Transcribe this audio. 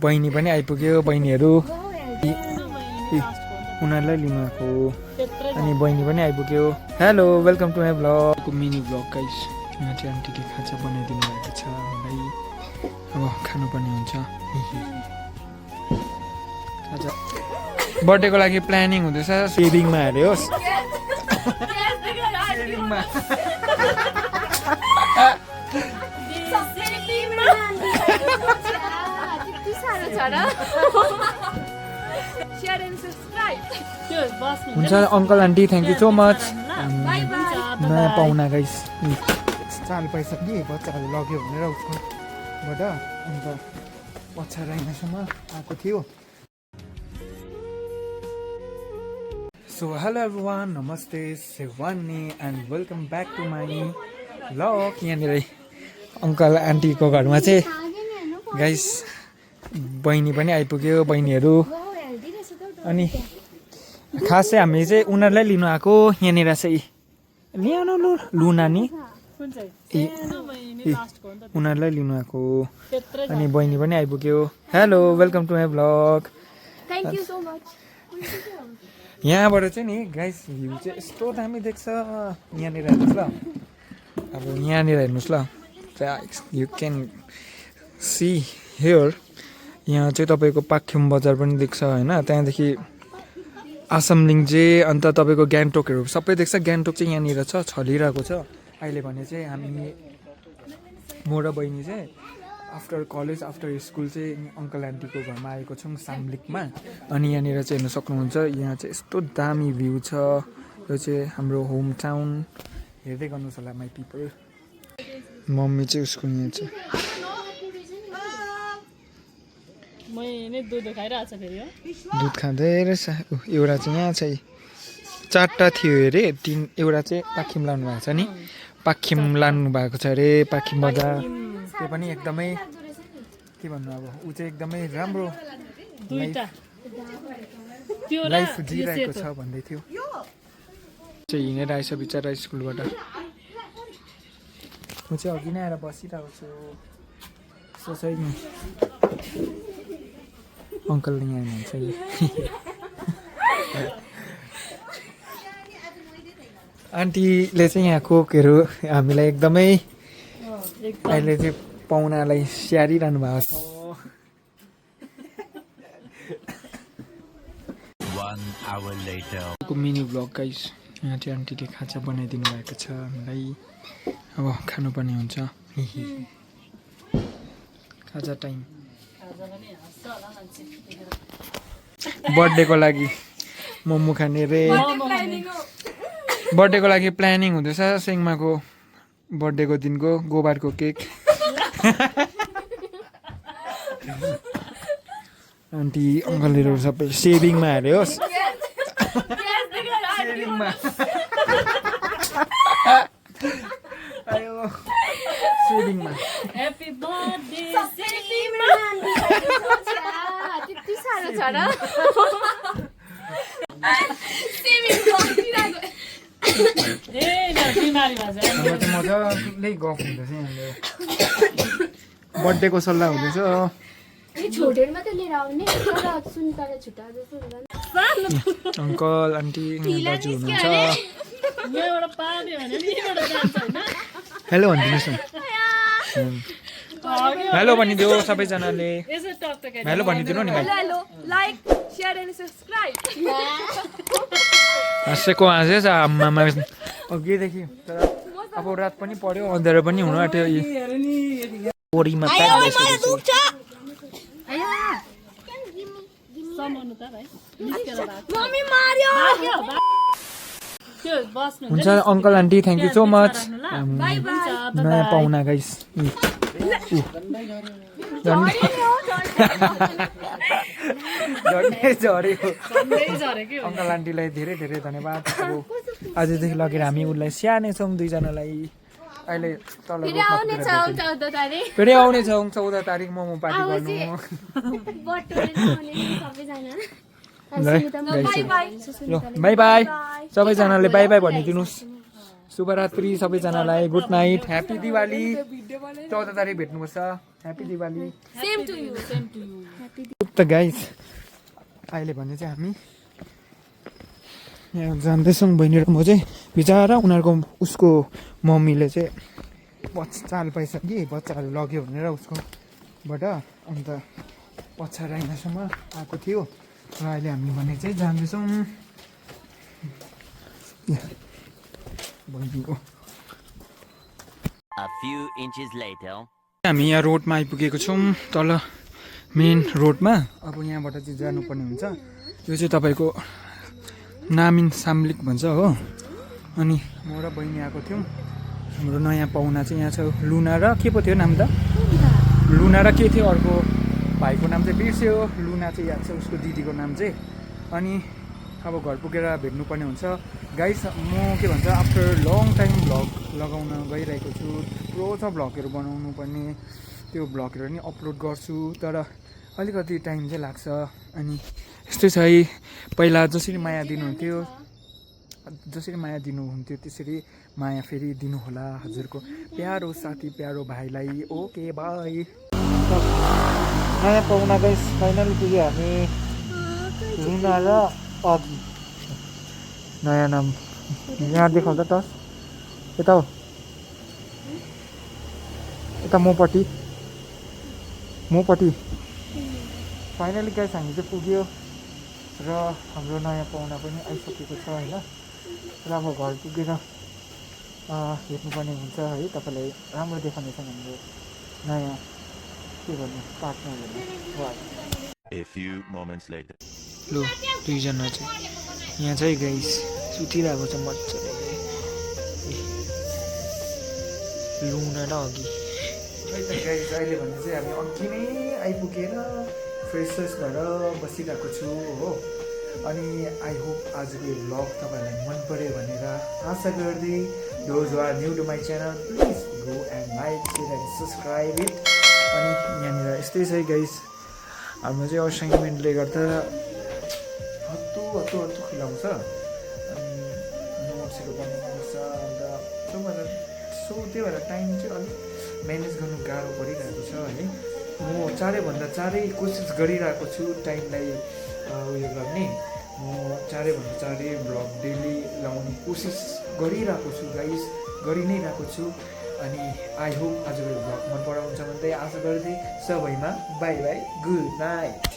बहिनी पनि आइपुग्यो बहिनीहरू उनीहरूलाई लिनु आएको अनि बहिनी पनि आइपुग्यो hello welcome to my blog mini blog guys यहाँ चाहिँ आन्टीले खाजा बनाइदिनु भएको छ हामीलाई अब खानुपर्ने हुन्छ खाजा बर्थडेको लागि प्लानिङ हुँदैछ सेभिङमा हाल्योस् सेभिङमा हुन्छ uncle aunty thank you so much नयाँ पाहुना गाइस चाल पाइसक्यो बच्चाहरू लग्यो भनेर उसकोबाट अन्त पछाडि राइनासम्म आएको थियो सो हेलो एभ्रिवान नमस्ते Sewani and welcome back to my blog यहाँनिर अङ्कल आन्टीको घरमा चाहिँ गाइस बहिनी पनि आइपुग्यो बहिनीहरू अनि खास चाहिँ हामी चाहिँ उनीहरूलाई लिनु आएको यहाँनिर चाहिँ ल्याउनु लु नानी उनीहरूलाई लिनु आएको अनि बहिनी पनि आइपुग्यो hello welcome to my blog यहाँबाट चाहिँ नि गाइस भ्यू चाहिँ यस्तो दामी देख्छ यहाँनिर हेर्नुहोस् ल अब यहाँनिर हेर्नुहोस् ल यु क्यान सी हियर यहाँ चाहिँ तपाईँको पाक्योङ बजार पनि देख्छ होइन त्यहाँदेखि आसामलिङ चाहिँ अन्त तपाईँको गान्तोकहरू सबै देख्छ गान्तोक चाहिँ यहाँनिर छ छलिरहेको छ अहिले भने चाहिँ हामी म र बहिनी चाहिँ आफ्टर कलेज आफ्टर स्कुल चाहिँ अङ्कल आन्टीको घरमा आएको छौँ सामलिकमा अनि यहाँनिर चाहिँ हेर्नु सक्नुहुन्छ यहाँ चाहिँ यस्तो दामी भ्यू छ यो चाहिँ हाम्रो होम टाउन हेर्दै गर्नुहोस् होला माई पिपल मम्मी चाहिँ उसको यहाँ छ दुध खाँदै रहेछ एउटा चाहिँ यहाँ चाहिँ 4टा थियो अरे एउटा चाहिँ पाखिम लानु भएको छ नि पाखिम लानु भएको छ अरे पाखिम बजार त्यो पनि एकदमै के भन्नु अब ऊ चाहिँ एकदमै राम्रो लाइफ जिइरहेको छ भन्दै थियो चाहिँ हिँडेर आएछ बिचरा स्कुलबाट म चाहिँ अघि नै आएर बसिरहेको छु सोचै नि अङ्कल यहाँ हुनुहुन्छ आन्टीले चाहिँ यहाँ कोकहरू हामीलाई एकदमै अहिले चाहिँ पाहुनालाई स्याहारिरहनु भएको छ मिनी ब्लग गाइस यहाँ चाहिँ आन्टीले खाजा बनाइदिनु भएको छ हामीलाई अब खानुपर्ने हुन्छ खाजा टाइम बर्थडेको लागि मोमो खाने रे बर्थडेको लागि प्लानिङ हुँदैछ सेङमाको बर्थडेको दिनको गोबारको केक आन्टी अङ्कलहरू सबै सेभिङमा हाल्योस् सेभिङमा सेभिङमा ह्यापी बर्थडे सेलिब्रेट त्यति साह्रो छ र मजाले गफ हुँदैछ यहाँले बर्थडेको सल्लाह हुँदैछ अङ्कल आन्टी दाजु हुनुहुन्छ हेलो भनिदिनुहोस् न हेलो भनिदियो सबैजनाले हेलो भनिदिनु नि हाँसेको हाँसे छ आम्मामा अघिदेखि तर अब रात पनि पर्यो अँध्यारो पनि हुनु आँट्यो बोरीमा हुन्छ uncle aunty thank you so much नयाँ पाहुना गाइस झरेको अङ्कल आन्टीलाई धेरै धेरै धन्यवाद अब आजदेखि लगेर हामी उसलाई स्याहार्नेछौँ दुईजनालाई अहिले तल फेरि आउनेछौँ 14 तारिक मोमो पार्टी गर्नु ल बाई बाई सबैजनाले बाई बाई भनिदिनुहोस् शुभरात्रि सबैजनालाई गुड नाइट ह्याप्पी दिवाली 14 तारिक भेट्नुपर्छ happy Diwali same to you त गाइस अहिले भने चाहिँ हामी यहाँ जाँदैछौँ बहिनी र म चाहिँ बिचरा उनीहरूको उसको मम्मीले चाहिँ चाल पाइछ कि बच्चाहरू लग्यो भनेर उसकोबाट अन्त पछाडि यहाँसम्म आएको थियो र अहिले हामी भने चाहिँ जाँदैछौँ बहिनीको A few inches later. हामी यहाँ रोडमा आइपुगेको छौँ तल मेन रोडमा अब यहाँबाट चाहिँ जानुपर्ने हुन्छ यो चाहिँ तपाईँको नामिन साम्लिक भन्छ हो अनि म र बहिनी आएको थियौँ हाम्रो नयाँ पाहुना चाहिँ यहाँ छ लुना र के पो थियो नाम त लुना र के थियो अर्को भाइको नाम चाहिँ बिर्स्यो लुना चाहिँ याद छ उसको दिदीको नाम चाहिँ अनि अब घर पुगेर भेट्नुपर्ने हुन्छ गाइस म के भन्छ आफ्टर लङ टाइम भ्लग लगाउन गइरहेको छु थुप्रो छ भ्लगहरू बनाउनु पर्ने त्यो भ्लगहरू नि अपलोड गर्छु तर अलिकति टाइम चाहिँ लाग्छ अनि यस्तै छ है पहिला जसरी माया दिनुहुन्थ्यो त्यसरी माया फेरि दिनुहोला हजुरको प्यारो साथी प्यारो भाइलाई ओके बाई नयाँ पाहुना गाइस फाइनली पुग्यो हामी लुना र अघि नयाँ नाम यहाँ देखाउँदा त यता हो यता मपट्टि फाइनली गाइस हामी चाहिँ पुग्यो र हाम्रो नयाँ पाहुना पनि आइसकेको छ होइन र अब घर पुगेर हेर्नुपर्ने हुन्छ है तपाईँलाई राम्रो देखाउनेछ हाम्रो नयाँ के भन्नु पार्टनरहरू A few moments later. लो दुईजना चाहिँ यहाँ चाहिँ गाइस सुतिरहेको छ मजाले लुना र अघि गाइस अहिले भने चाहिँ हामी अघि नै आइपुगेर फ्रेस भएर बसिरहेको छु हो अनि आई होप आजको यो भ्लग तपाईँहरूलाई मन पऱ्यो भनेर आशा गर्दै those are new to my channel please go and like share and subscribe it अनि यहाँनिर यस्तै छ गाइस हाम्रो चाहिँ असाइनमेन्टले गर्दा हत्तु खुलाउँछ अनि नोट्सहरू बनाउनुपर्छ अन्त त्यही भएर टाइम चाहिँ अलिक म्यानेज गर्नु गाह्रो परिरहेको छ है म चाँडै कोसिस गरिरहेको छु टाइमलाई उयो गर्ने म चाँडै भ्लग डेली लाउने कोसिस गरिरहेको छु गाइस गरि नै रहेको छु अनि आई होप आजको भ्लग मन पराउँछ भन्दै आशा गर्दै सबैमा बाई बाई गुड नाइट